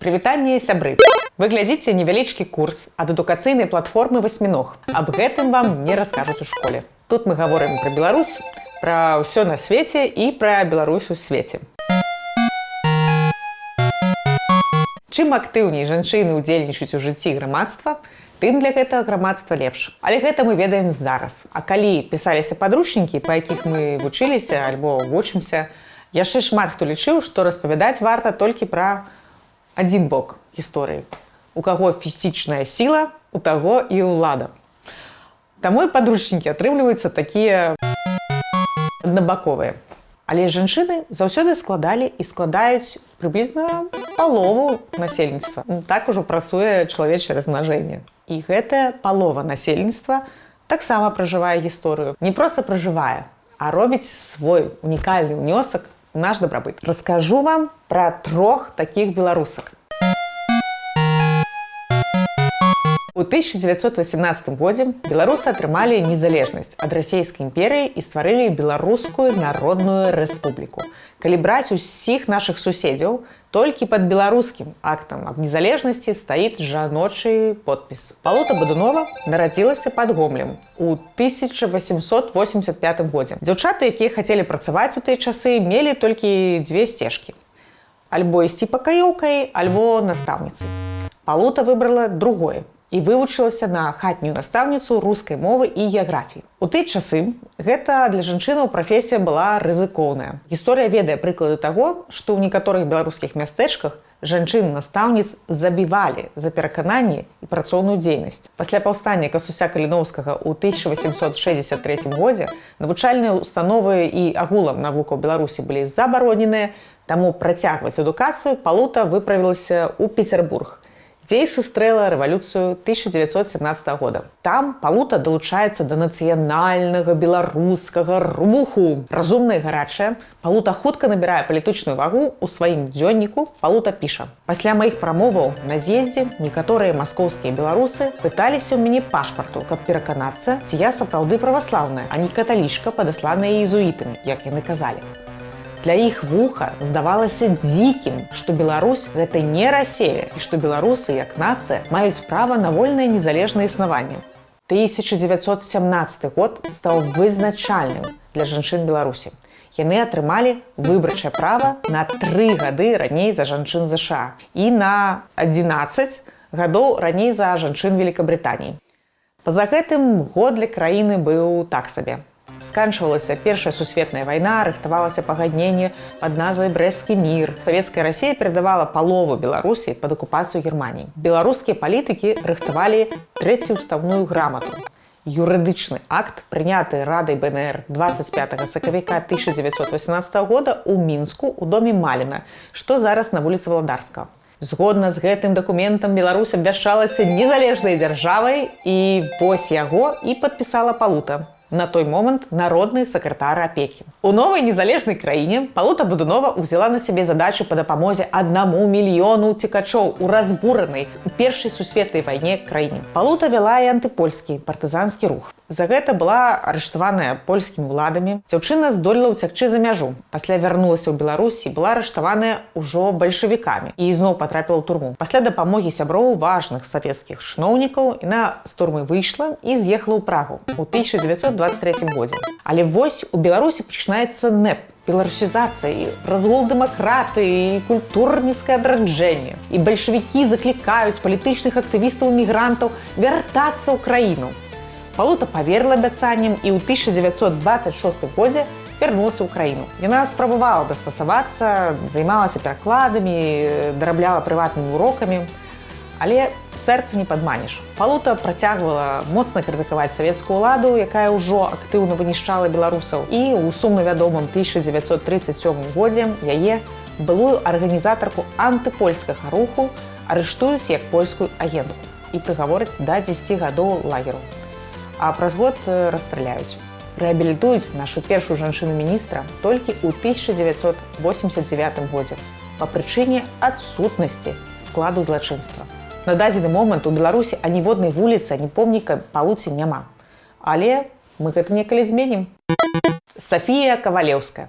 Прывітанне, сябры! Вы глядзіце невялічкі курс ад адукацыйнай платформы «Васьміног». Аб гэтым вам не раскажуць у школе. Тут мы гаворым пра Беларусь, пра ўсё на свеце і пра Беларусь у свеце. Чым актыўней жанчыны ўдзельнічаюць у жыцці грамадства, тым для гэтага грамадства лепш. Але гэта мы ведаем зараз. А калі пісаліся падручнікі, па якіх мы вучыліся альбо вучымся, яшчэ шмат хто лічыў, што распавядаць варта толькі пра адзін бок гісторыі. У каго фізічная сіла, у таго і ўлада. Таму і падручнікі атрымліваюцца такія аднабаковыя. Але жанчыны заўсёды складалі і складаюць прыблізна палову насельніцтва. Так ужо працуе чалавечае размнажэнне. І гэтая палова насельніцтва таксама пражывае гісторыю. Не проста пражывае, а робіць свой унікальны ўнёсак у наш дабрабыт. Раскажу вам пра трох такіх беларусак. У 1918 годзе беларусы атрымалі незалежнасць ад Расійскай імперыі і стварылі Беларускую Народную Рэспубліку. Калі браць усіх нашых суседзяў, толькі пад беларускім актам аб незалежнасці стаіць жаночы подпіс. Палута Бадунова нарадзілася пад Гомлем у 1885 годзе. Дзяўчаты, якія хацелі працаваць у тыя часы, мелі толькі дзве сцежкі. Альбо ісці пакаёўкай, альбо настаўніцай. Палута выбрала другое і вывучылася на хатнюю настаўніцу рускай мовы і геаграфіі. У тыя часы гэта для жанчынаў прафесія была рызыкоўная. Гісторыя ведае прыклады таго, што ў некаторых беларускіх мястэчках жанчын-настаўніц забівалі за перакананні і працоўную дзейнасць. Пасля паўстання Кастуся Каліноўскага ў 1863 годзе навучальныя установы і агулам навука ў Беларусі былі забароненыя, таму працягваць адукацыю Палута выправілася ў Петербург, дзе і сустрэла рэвалюцыю 1917 года. Там Палута далучаецца да нацыянальнага беларускага руху. Разумная і гарачая, Палута хутка набірае палітычную вагу. У сваім дзённіку Палута піша: «Пасля маіх прамоваў на з'ездзе некаторыя маскоўскія беларусы пыталіся ў мяне пашпарту, каб пераканацца, ці я сапраўды праваслаўная, а не каталічка, падасланая езуітамі, як яны казалі. Для іх вуха здавалася дзікім, што Беларусь — гэта не Расея і што беларусы як нацыя маюць права на вольнае незалежнае існаванне». 1917 год стаў вызначальным для жанчын Беларусі. Яны атрымалі выбарчае права на 3 гады раней за жанчын ЗША і на 11 гадоў раней за жанчын Великабрытаніі. Па-за гэтым год для краіны быў так сабе. Сканчвалася Першая сусветная вайна, рыхтавалася пагадненне пад назвай Брэсцкі мір. Савецкая Расія перадавала палову Беларусі пад акупацыю Германіі. Беларускія палітыкі рыхтавалі трэцюю уставную грамату. Юрыдычны акт, прыняты Радай БНР 25 сакавіка 1918 года ў Мінску у доме Маліна, што зараз на вуліцы Валадарскага. Згодна з гэтым дакументам Беларусь абвяшчалася незалежнай дзяржавай, і вось яго і падпісала Палута, на той момант народны сакратар апекі. У новай незалежнай краіне Палута Бадунова ўзяла на сябе задачу па дапамозе 1 мільёну уцекачоў у разбуранай у Першай сусветнай вайне краіне. Палута вяла і антыпольскі партызанскі рух. За гэта была арыштаваная польскімі ўладамі. Дзяўчына здолела ўцякчы за мяжу. Пасля вярнулася ў Беларусь і была арыштаваная ўжо бальшавікамі і ізноў патрапіла ў турму. Пасля дапамогі сяброў, важных савецкіх чыноўнікаў, яна з турмы выйшла і з'ехала ў Прагу у 1923 годзе. Але вось у Беларусі пачынаецца НЭП, беларусізацыя, і разгул дэмакратыі, і культурніцкае адраджэнне. І бальшавікі заклікаюць палітычных актывістаў мігрантаў вяртацца ў краіну. Палута паверыла абяцанням і ў 1926 годзе вярнулася ў краіну. Яна спрабавала дастасавацца, займалася перакладамі, дарабляла прыватнымі урокамі. Але сэрца не падманеш. Палута працягвала моцна крытыкаваць савецкую ўладу, якая ўжо актыўна вынішчала беларусаў. І ў сумна вядомым 1937 годзе яе, былую арганізатарку антыпольскага руху, арыштуюць як польскую агентку і прыгавораць да 10 гадоў лагеру. А праз год расстраляюць. Рэабілітуюць нашу першую жанчыну-міністра толькі ў 1989 годзе па прычыне адсутнасці складу злачынства. На дадзены момант у Беларусі аніводнай вуліцы, ані помніка Палуце няма. Але мы гэта некалі зменім. Сафія Кавалеўская.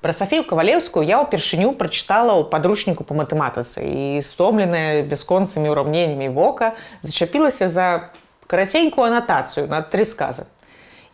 Пра Сафію Кавалеўскую я ўпершыню прачытала ў падручніку па матэматыцы і, стомленая бясконцымі ўраўненнямі вока, зачапілася за караценькую анатацыю на тры сказы.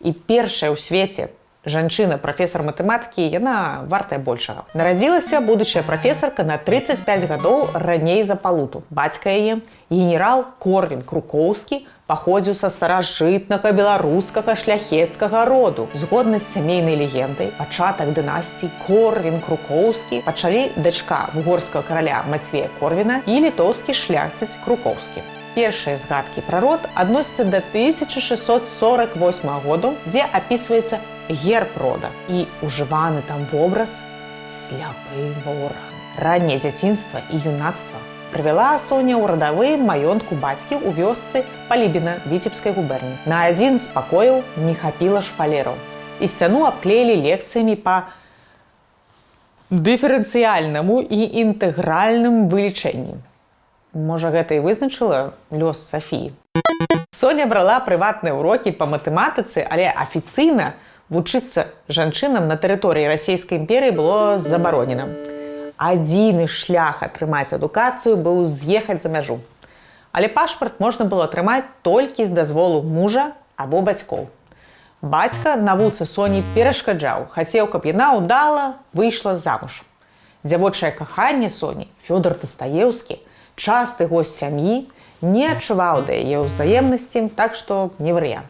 І першая ў свеце жанчына прафесар матэматыкі, яна вартая большага. Нарадзілася будучая прафесарка на 35 гадоў раней за Палуту. Бацька яе, генерал Корвін Крукоўскі, паходзіў са старажытнага беларускага шляхецкага роду. Згодна з сямейнай легендай, пачатак дынастіі Корвін Крукоўскі пачалі дачка вугорскага караля Мацвея Корвіна і літоўскі шляхціц Крукоўскі. Першыя згадкі пра род адносяцца да 1648 году, дзе апісваецца герб рода і ўжываны там вобраз сляпы воран. Ранняе дзяцінства і юнацтва правяла Соня ў радавым маёнтку бацькі ў вёсцы Палібіна Віцебскай губерні. На адзін з пакояў не хапіла шпалераў. І сцяну абклеілі лекцыямі па дыферэнцыяльнаму і інтэгральным вылічэнні. Можа, гэта і вызначыла лёс Сафіі. Соня брала прыватныя ўрокі па матэматыцы, але афіцыйна вучыцца жанчынам на тэрыторыі Расійскай імперыі было забаронена. Адзіны шлях атрымаць адукацыю быў з'ехаць за мяжу. Але пашпарт можна было атрымаць толькі з дазволу мужа або бацькоў. Бацька навуцы Соні перашкаджаў, хацеў, каб яна ўдала выйшла замуж. Дзявочае каханне Соні, Фёдор Дастаеўскі, часты госць сям'і, не адчуваў да яе ўзаемнасці, так што не варыянт.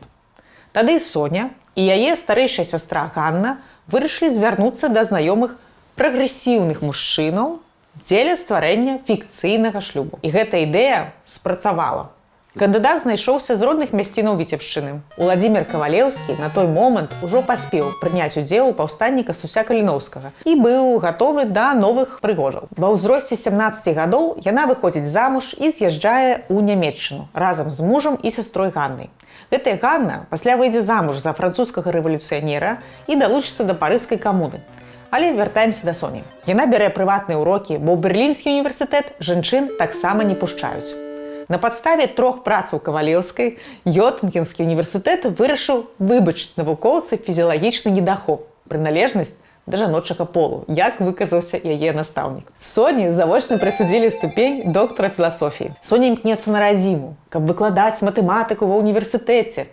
Тады Соня і яе старэйшая сястра Ганна вырашылі звярнуцца да знаёмых прагрэсіўных мужчынаў дзеля стварэння фікцыйнага шлюбу. І гэта ідэя спрацавала. Кандыдат знайшоўся з родных мясцінаў Віцебшчыны. Уладзімир Кавалеўскі на той момант ужо паспеў прыняць удзел у паўстанні Кастуся Каліноўскага і быў гатовы да новых прыгодаў. Ва ўзросце 17 гадоў яна выходзіць замуж і з'язджае ў Нямеччыну разам з мужам і сястрой Ганнай. Гэтая Ганна пасля выйдзе замуж за французскага рэвалюцыянера і далучыцца да Парыжскай камуны. Але вяртаемся да Соні. Яна бярэ прыватныя ўрокі, бо ў Берлінскі універсітэт жанчын таксама не пушчаюць. На падставе трох працаў Кавалеўскай Гётынгенскі універсітэт вырашыў выбачыць навукоўцы фізіялагічны недахоп, прыналежнасць да жаночага полу, як выказаўся яе настаўнік. Соні завочна прысудзілі ступень доктара філасофіі. Соня імкнецца на радзіму, каб выкладаць матэматыку ва універсітэце.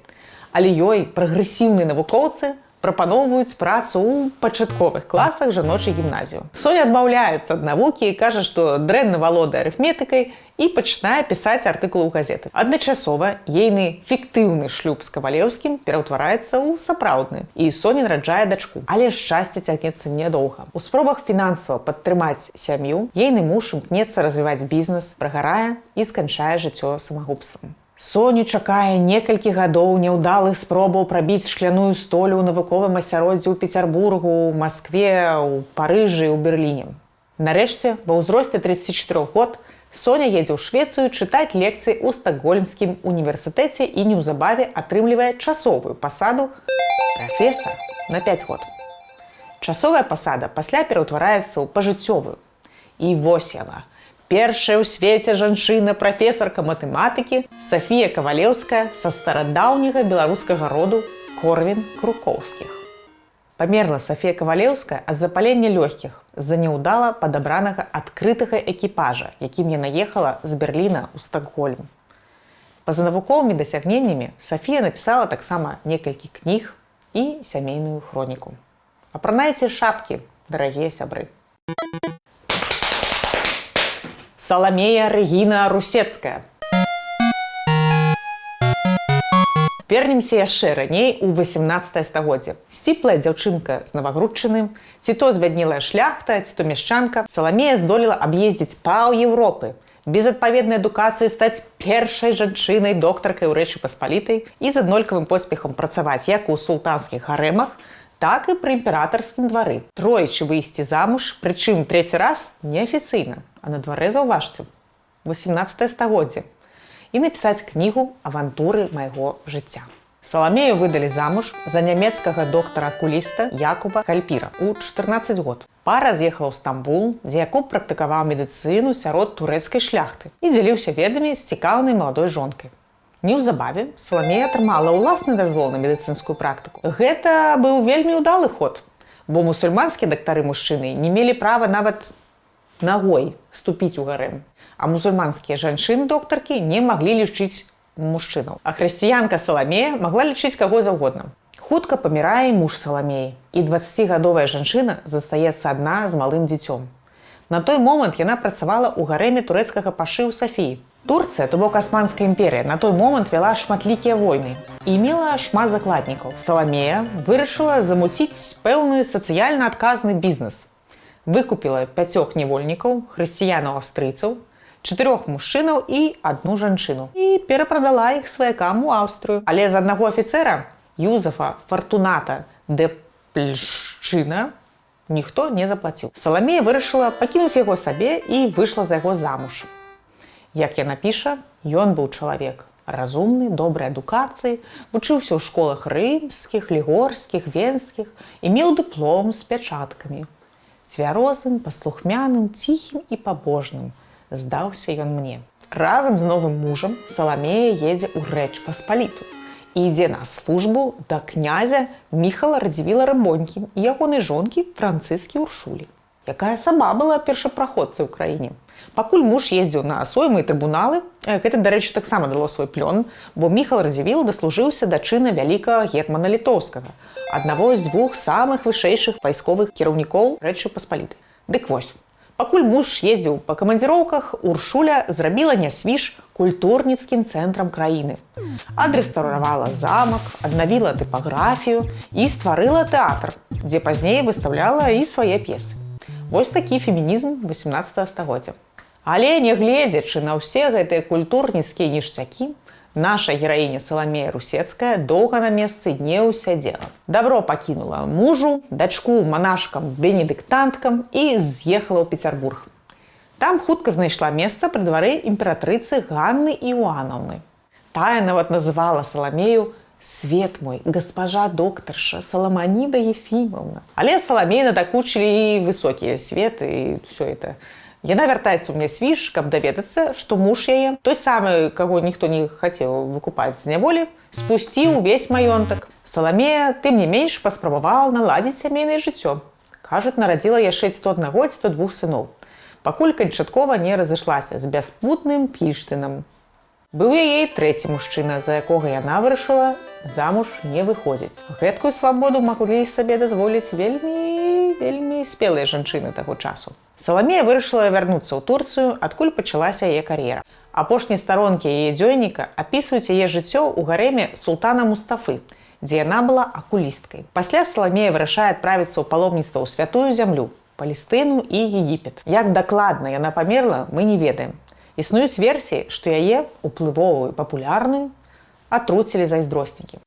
Але ёй прагрэсіўныя навукоўцы прапаноўваюць працу ў пачатковых класах жаночай гімназію. Соня адмаўляецца ад навукі і кажа, што дрэнна валодае арыфметыкай, і пачынае пісаць артыкулы ў газеты. Адначасова ейны фіктыўны шлюб з Кавалеўскім пераўтвараецца ў сапраўдны. І Соня нараджае дачку. Але шчасце цягнецца нядоўга. У спробах фінансава падтрымаць сям'ю ейны муж імкнецца развіваць бізнес, прагарае і сканчае жыццё самагубствам. Соню чакае некалькі гадоў няўдалых спробаў прабіць шкляную столю ў навуковым асяроддзі ў Пецярбургу, у Маскве, у Парыжы, у Берліне. Нарэшце, ва ўзросце 34 год Соня едзе ў Швецыю чытаць лекцыі ў Стакгольмскім універсітэце і неўзабаве атрымлівае часовую пасаду прафесара на 5 год. Часовая пасада пасля пераўтвараецца ў пажыццёвую. І вось яна, першая ў свеце жанчына прафесарка матэматыкі Сафія Кавалеўская са старадаўняга беларускага роду Корвін Крукоўскіх. Памерла Сафія Кавалеўская ад запалення лёгкіх з-за няўдала падабранага адкрытага экіпажа, якім яна ехала з Берліна ў Стакгольм. Па-за навуковымі дасягненнямі Сафія напісала таксама некалькі кніг і сямейную хроніку. Апранайце шапкі, дарагія сябры. Саламея Рэгіна Русецкая. Вернемся яшчэ раней, у 18 стагоддзе. Сціплая дзяўчынка з Навагрудчыны, ці то збяднелая шляхта, ці то мяшчанка, Саламея здолела аб'ездзіць паў Еўропы, без адпаведнай адукацыі стаць першай жанчынай доктаркай у Рэчы Паспалітай і з аднолькавым поспехам працаваць як у султанскіх гарэмах, так і пры імператарскім двары. Тройчы выйсці замуж, прычым трэці раз неафіцыйна, а на дварэ, заўважце, 18 стагоддзе, і напісаць кнігу «Авантуры майго жыцця». Саламею выдалі замуж за нямецкага доктара-акуліста Якуба Гальпіра ў 14 год. Пара з'ехала ў Стамбул, дзе Якуб практыкаваў медыцыну сярод турэцкай шляхты і дзяліўся ведамі з цікаўнай маладой жонкай. Неўзабаве Саламея атрымала ўласны дазвол на медыцынскую практыку. Гэта быў вельмі ўдалы ход, Бо мусульманскія дактары мужчыны не мелі права нават нагой ступіць у гарэм. А мусульманскія жанчыны доктаркі не маглі лічыць мужчынаў. А хрысціянка Саламея магла лічыць каго заўгодна. Хутка памірае муж Саламеі, і 20гадовая жанчына застаецца адна з малым дзіцём. На той момант яна працавала ў гарэме турэцкага пашы ў Сафіі. Турцыя, то бок Асманская імперія, на той момант вяла шматлікія войны і мела шмат закладнікаў. Саламея вырашыла замуціць пэўны сацыяльна адказны бізнес. Выкупіла пяцёх нявольнікаў, хрысціянаў-аўстрыйцаў, чатырох мужчынаў і адну жанчыну і перапрадала іх сваякам у Аўстрыю. Але з аднаго афіцэра, Юзафа Фартуната де Пльшчына, ніхто не заплаціў. Саламея вырашыла пакінуць яго сабе і выйшла за яго замуж. Як яна піша, ён быў чалавек разумны, добрай адукацыі, вучыўся ў школах рымскіх, лігорскіх, венскіх і меў дыплом з пячаткамі. Цвярозым, паслухмяным, ціхім і пабожным здаўся ён мне. Разам з новым мужам Саламея едзе ў Рэч Паспаліту і ідзе на службу да князя Міхала Радзівіла Рыбонькі і ягонай жонкі Францыскі Уршулі, якая сама была першапраходцай у краіне. Пакуль муж ездзіў на соймы і трыбуналы, гэта, дарэчы, таксама дало свой плён, бо Міхал Радзівіл даслужыўся да чына вялікага гетмана літоўскага, аднаго з дзвюх самых вышэйшых вайсковых кіраўнікоў Рэчы Паспалітай. Дык вось, пакуль муж ездзіў па камандзіроўках, Уршуля зрабіла Нясвіж культурніцкім цэнтрам краіны. Адрэстаўравала замак, аднавіла тыпаграфію і стварыла тэатр, дзе пазней выстаўляла і свае п'есы. Вось такі фемінізм 18 стагоддзя. Але нягледзячы на ўсе гэтыя культурніцкія ніштякі, наша гераіня Саламея Русецкая доўга на месцы не ўсядзела. Дабро пакінула мужу, дачку манашкам бенедыктанткам і з'ехала ў Пецярбург. Там хутка знайшла месца пры двары імператрыцы Ганны Іоаннаўны. Тая нават называла Саламею «свет мой, госпожа докторша Соломонида Ефимовна». Але Саламеі надакучылі і высокія светы і все это. Яна вяртаецца ў Нясвіж, каб даведацца, што муж яе, той самы, каго ніхто не хацеў выкупаць з няволі, спусціў увесь маёнтак. Саламея, тым не менш, паспрабавала наладзіць сямейнае жыццё. Кажуць, нарадзіла яшчэ ці то аднаго, ці то двух сыноў. Пакуль канчаткова не разышлася з бяспутным Пільштынам. Быў яе і трэці мужчына, за якога яна вырашыла замуж не выходзіць. Гэткую свабоду маглі сабе дазволіць вельмі, вельмі спелыя жанчыны таго часу. Саламея вырашыла вярнуцца ў Турцыю, адкуль пачалася яе кар'ера. Апошнія старонкі яе дзённіка апісваюць яе жыццё ў гарэме султана Мустафы, дзе яна была акулісткай. Пасля Саламея вырашае адправіцца ў паломніцтва ў Святую зямлю, Палестыну і Егіпет. Як дакладна яна памерла, мы не ведаем. Існуюць версіі, што яе, уплывовую, папулярную, атруцілі зайздроснікі.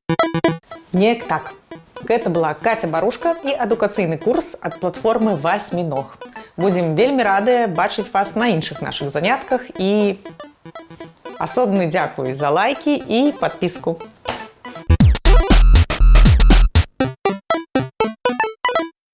Неяк так. Гэта была Каця Барушка і адукацыйны курс ад платформы «Васьміног». Будзем вельмі радыя бачыць вас на іншых нашых занятках, і асобны дзякуй за лайкі і падпіску.